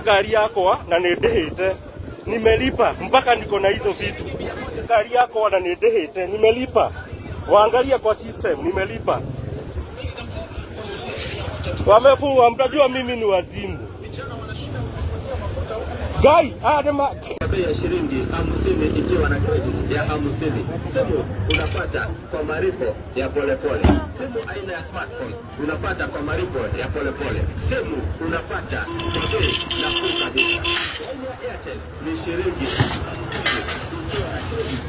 Ngari yakwa na nĩ ndĩhĩte, nimelipa mpaka niko na hizo vitu. Ngari yakwa na nĩ ndĩhĩte, nimelipa. Waangalia kwa system, nimelipa. Wamefungwa, mtajua mimi ni wazimu. Gai, ah, Bei ya shilingi 50 ikiwa na credit ya 50. Simu unapata kwa malipo ya polepole. Simu aina ya smartphone unapata kwa malipo ya polepole. Simu unapata kwa bei nafuu kabisa. Laini ya Airtel ni shilingi ikiwa na credit.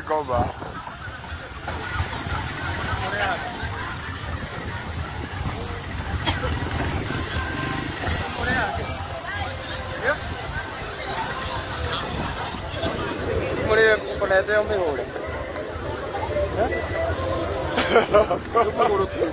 Ngoma. Mũrĩe kũnete ũmĩgũre. Ũmĩgũrũkie.